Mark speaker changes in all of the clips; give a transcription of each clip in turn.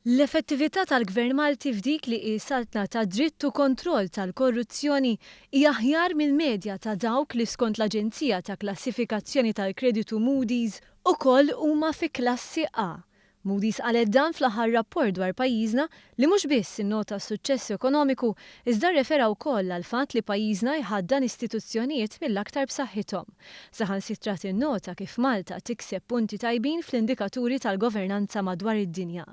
Speaker 1: L-effettività tal-Gvern Malti f'dik li hi saltna ta' dritt u kontroll tal-korruzzjoni hija aħjar mill-medja ta' dawk li skont l-aġenzija ta' klassifikazzjoni tal-kreditu Moody's ukoll huma fi klassi A. Moody's qalet dan fl-aħħar rapport dwar pajjiżna li mhux biss innota s-suċċess ekonomiku iżda rrefera wkoll għall-fatt li pajjiżna jħaddan istituzzjonijiet mill-aktar b'saħħithom. Saħansitra tinnota kif Malta tikseb punti tajbin fl-indikaturi tal-governanza madwar id-dinja.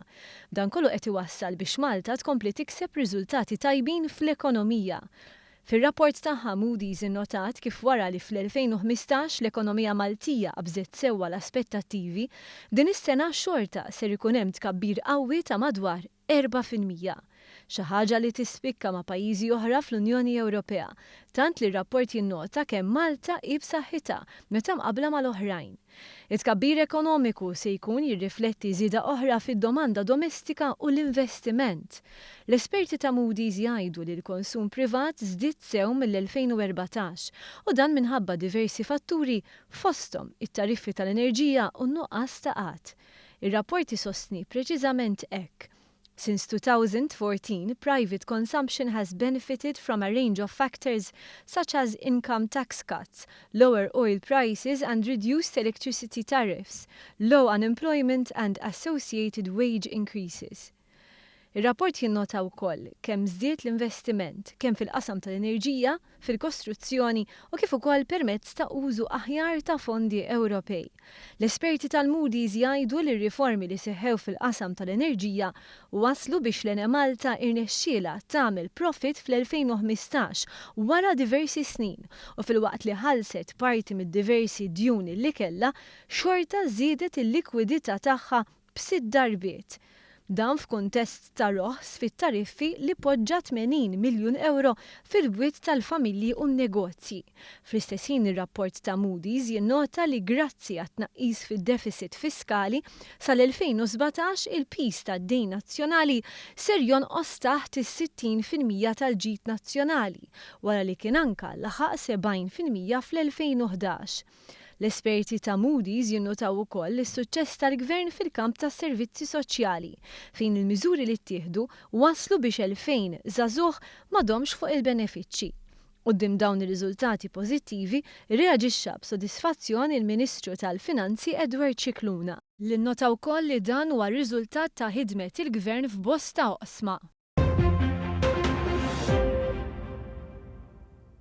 Speaker 1: Dan kollu qed iwassal biex Malta tkompli tikseb riżultati tajbin fl-ekonomija. Fir-rapport tagħha, Moody's innotat kif wara li fl-2015 l-ekonomija Maltija qabżet sewwa l-aspettattivi, din is-sena xorta ser ikun hemm tkabbir qawwi ta' madwar 4%. Xi ħaġa li tispikka ma' pajjiżi oħra fl-Unjoni Ewropea, tant li r-rapport jinnota kemm Malta hi b'saħħitha meta mqabbla mal-oħrajn. It-tkabbir ekonomiku se jkun jirrifletti żieda oħra fid-domanda domestika u l-investiment. L-esperti ta' Moody's jgħidu li l-konsum privat żdied sew mill-2014 u dan minħabba diversi fatturi, fosthom it-tariffi tal-enerġija u n-nuqqas ta' qgħad. Ir-rapport isostni preċiżament hekk: "Since 2014, private consumption has benefited from a range of factors such as income tax cuts, lower oil prices and reduced electricity tariffs, low unemployment and associated wage increases." Ir-rapport jinnota wkoll kemm żdied l-investiment kemm fil-qasam tal-enerġija, fil-kostruzzjoni u kif ukoll permezz ta' użu aħjar ta' fondi Ewropej. L-esperti tal-Moody's jgħidu li r-riformi li seħħew fil-qasam tal-enerġija waslu biex l-Enemalta irnexxiela tagħmel profit fl-2015 wara diversi snin u filwaqt li ħallset parti mid-diversi djuni li kellha, xorta żiedet il-likwidità tagħha b'sitt darbiet. Dan f'kuntest ta' roħs fit-tariffi li poġġa 80 miljun euro fil-bwiet tal-familji u n-negozji. Fl-istess ħin, ir-rapport ta' Moody's jinnota li grazzi għat-tnaqqis fid-deficit fiskali sal-2017 il-piż tad-dejn nazzjonali ser jonqos taħt is-60% tal-ġid nazzjonali wara li kien anka laħaq 70% fl-2011. L-esperti ta' Moody's jinnutaw ukoll is-suċċess tal-Gvern fil-kamp tas-servizzi soċjali, fejn il-miżuri li ttieħdu waslu biex 2000 żagħżugħ m'għadhomx fuq il-benefiċċji. Quddiem dawn ir-riżultati pożittivi reaġixxa b'sodisfazzjon il-Ministru tal-Finanzi Edward Scicluna, li nnota wkoll li dan huwa riżultat ta' ħidmet il-Gvern f'bosta oqsma.